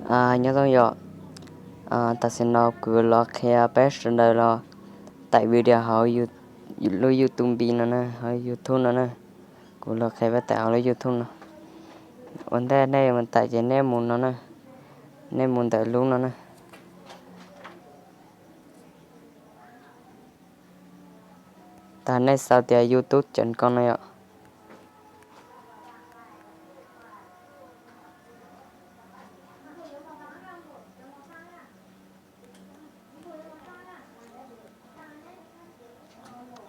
Nyob zoo yom, tam sim no kuv los qhia peb sawv daws los taim video hauv lub YouTube no na, hauv YouTube no na. Kuv los qhia peb taim hauv lub YouTube no. Ua ntej nej mus taim ces nej mus no na, nej mus ntawm lub no na. Tag nej sau tias YouTube chấm com no yom.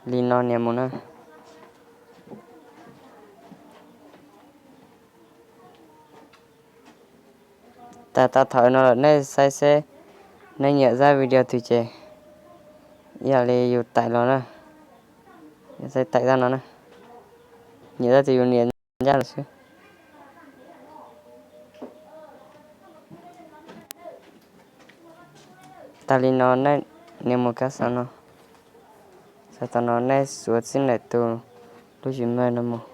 Li no nias mus na. Tag tau thaum no lawm nej saib seb nej nyiam zaj video twg ces yog li yus taim los na. Yus taim zaj no na. Nyiam zaj twg yus nias ncaj los xwb. Tag li no nej nias mus kab xav no. Xav tau no nej xuav txij ntawm tus lub Gmail no mus.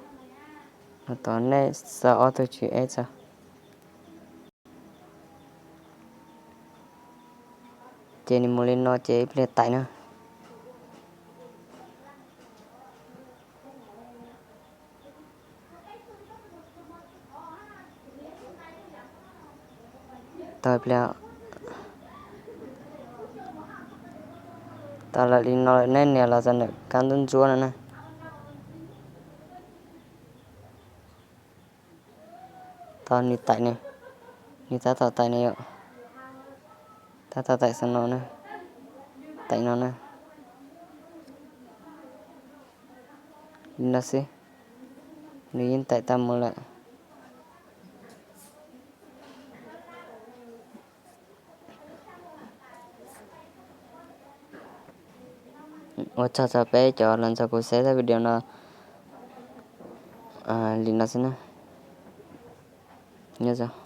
No tod nej xa ob tug chữ S tso. Ces nws mus li no ces ib pliag taim na. Tau ib pliag, tau lawm li no lawm nej nias los txog ntawm kab ntub ntsuab no na. Tau nws taim ne, nws tab tom taim ne yom. Tab tom taim xav no na, taim no na. Li no xwb, nws yeej taim tau mus lawm. Ua tsaug rau peb cov los nrog kuv saib zaj video no li no xwb na. Nyob zoo.